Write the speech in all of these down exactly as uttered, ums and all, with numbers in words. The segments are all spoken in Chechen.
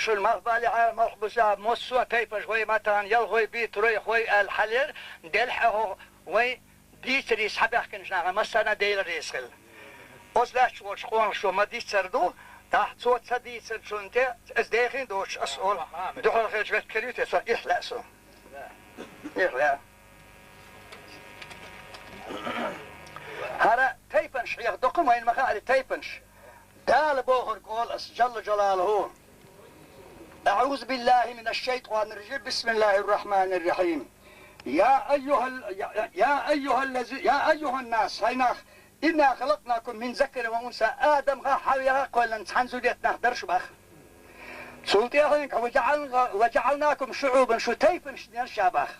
шуна, малхбалехьа, малхбузехьа, массо а тайпанаш вай матана, ялхой, битарой, хой аьлла хьалера, делхьа хьо вай дийцаре схьабаьхкинчу нахана массарна а Дела реза хила. Оцу лаьтташ волчу къонахчо ма-дийццара ду, тӀаккха цо ца дийцинчунна тӀе, аса дехийна доцуш, аса олу, дуьхьал хилча веттахь хир ю те, со ихь лаьа суна. Ихь лаьа. ХӀара тайпанаш хьеха доккха ма вайна ма хаьара тайпанаш. Дала бохург олу аса, Джалла Джалалуху. أعوذ بالله من الشيطان الرجيم. بسم الله الرحمن الرحيم. يا أيها ال-، يا، يا أيها الذي، يا أيها الناس، хӀай нах, إنا خلقناكم من ذكر وأنثى, Адамах, Хьавех кхоьллина цхьана зудетта нах дара шу баха. Цул тӀаьхьа وجعلنا-، وجعلناكم شعوبا, шу тайпанаш дина ша баха.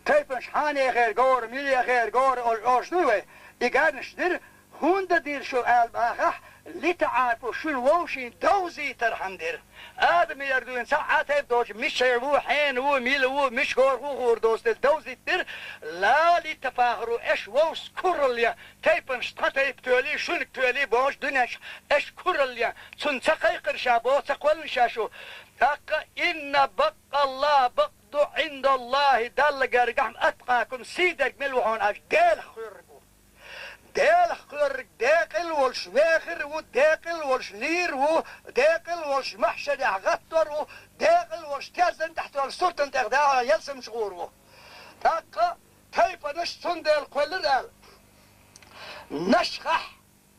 Тайпанаш хьанехера гора, милехера гора, олуш дуй вай? И гарнаш дира, хӀунда дира шу аьлла бахахь, لتعارفوا, шуна вовшийн довзийтархьама дира. Адамера дуьйна цхьа а тайпа доцуш, мичара ву, хьенан ву, мила ву, мича гора ву хуур доцу дела довзийтира, لا لتفاخروا, аша вовшашца куралла ян, тайпанаш тхан тайпа тоьлий, шуьнга тоьлий бохуш дуьненчу аша куралла ян, цунна ца кхайкхира ша боху, ца кхоьллина ша шу. ТӀаккха إن بطش الله، بطش عند الله, Далла гергахь أتقاكم, сий дерг мила ву хьуна аьлча, Делах кхоьрург ву. Делах кхоьрург декъала волуш вехар а ву, декъала волуш лийр а ву, декъала волуш махьшарехь гӀаттор а ву, декъала волуш терзан тӀехь тоьллачу суртан тӀехь дагӀар ялсаманчу гӀур а ву. ТӀаккха тайпанаш цундела кхоьллира аьлла. Нашхахь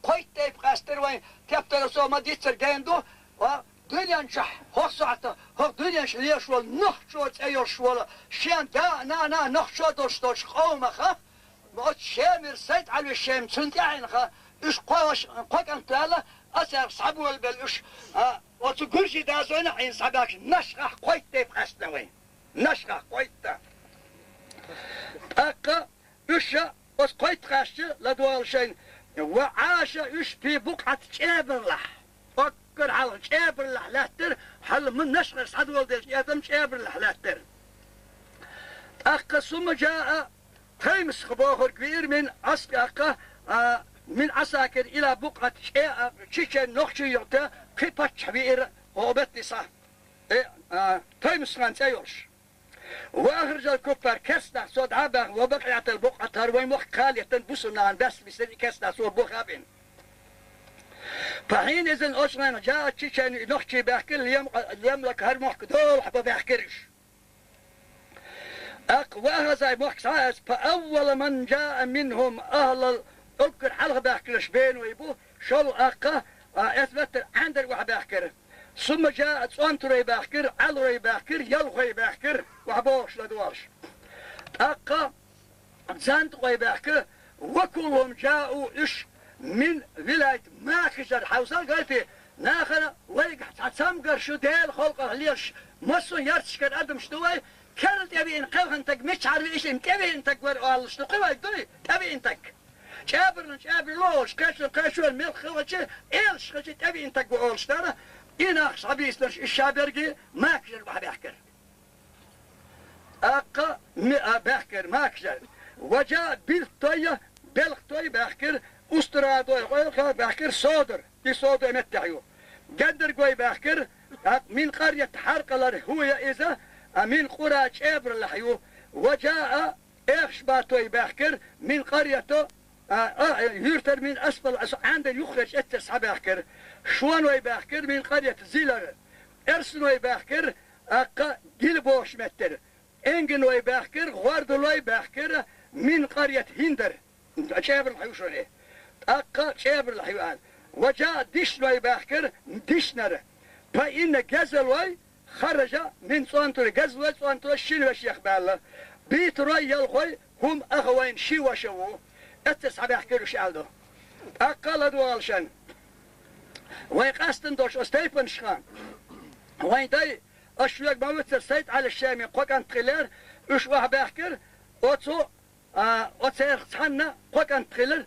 кхойтта тайпа къаьстира вайн тептаралла, со ма-дийццара гена ду, а, дуьнен чохь, хӀокху сохьта, хӀокху дуьненчу лелаш волу нохчо цӀе йолуш волу, шен да а, нана а нохчо долуш долчу къомаха, оцу Шемара Сайд-Ӏаьлвис Шема, цунна тӀаьхьенах, уьш кхо-, кхо кӀант ваьлла, а цаьрга схьаболабелла уьш, а, оцу гуржий дазойна Ӏийна схьабаьхкича, Нашхахь кхойтта тайпа къаьстина вайн. Нашхахь кхойтта. ТӀаккха уьш а оцу кхойтта къаьстича, ладогӀалаш шайна, وعاش, уьш في بقعة, чӀебарлахь. Уггар хьалха чӀебарлахь лаьттара, хьалха Нашхара схьадоладелча адам чӀебарлахь лаьттара. ТӀаккха ثم جاء, Таймасх бохург веара من عساكر, а, من عساكر إلى بقعة, чӀе а, чечен нохчий юкъа кхин паччахь веара хӀокху метте схьа. Э, а, Таймасхан цӀе йолуш. وأخرج الكفار, керстанах цо дӀа а баьхна, وبقية البقعة, хӀара вайн мохк кхалеттина, бусурнахана баьсса бисира и керстанах цо боху а бина. فحينئذ, оцу хенахь, جاءت Чечня, нохчий баьхкира, ليم-, ليملك, хӀара мохк долахь бан баьхкира уьш. ТӀаккха وأخذ, мохк схьа а эцна, فأول من جاء منهم أهل ال-, уггар хьалха баьхкинарш беной бу, шолгӀа аккха, а, эцна беттара Ӏаьндара охьабаьхкира. ثم جاء, цӀонтарой баьхкира, Ӏаларой баьхкира, ялхой баьхкира, охьабогӀуш ладогӀалаш. ТӀаккха занткъой баьхкира, وكلهم جاءوا, уьш من ولاية Макажар, хьовсал гайти, нахана вайгахь цхьа цамгарш ю, Делан халкъах лелаш, массо а ярташкара адамаш ду вай, керла тӀевеана кхелхина стаг миччахьара веа, иштта тӀевеана стаг вара олуш ду кхин вайга дуй, тӀевеана стаг. ЧӀебарлан чӀебарло олуш, кхечун кхечо, мелха хилча, элаш хилча тӀевеана стаг ву олуш дара, и нах схьабийцинарш уьш ша берриге Макажар охьабаьхкира. ТӀаккха ми-, а, баьхкира Макажар. وجاء Билттой, Белхтой баьхкира, Устрадой, Къойлхой баьхкира Содар, и Содар меттехь ю. Гендаргой баьхкира, тӀаккха من قرية Хьаркъалар, هو иза, а, من قرى чӀебарлахь ю. وجاء Эхашбатой баьхкира من قرية, а, а, юьртара من أسفل, аса Ӏаьндара юххерчу эццара схьабаьхкира. Шоной баьхкира من قرية Зилар, Эрсаной баьхкира, тӀаккха Гила бохучу меттера. Энгиной баьхкира, ГӀордалой баьхкира من قرية ХӀиндар. ЧӀебарлахь ю шуна и. ТӀаккха чӀебарлахь ю аьлла. وجاء Дишной баьхкира Дишнара. فإن Гезалой خرج من цӀонтарой, Гезалой цӀонтарой шина вешех баьлла. Битарой, ялхой هم أخوين ши ваша ву. Эццара схьабаьхкира уьш аьлла ду. ТӀаккха ладогӀалаш шайна. Вайн къастам долуш оцу тайпанашха. Вайн дай, ас шуьга ма вуьццара, Сайд-Ӏаьлас Шемин кхо кӀант хилира, уьш охьабаьхкира, оцу, а, оцерах цхьанна кхо кӀант хилира,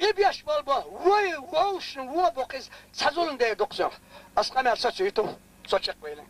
И беш болбо, вай, вовшин, во бу къиз, ца зулун де дукъза. Ас къамел соцу юту, со чекъвейлин.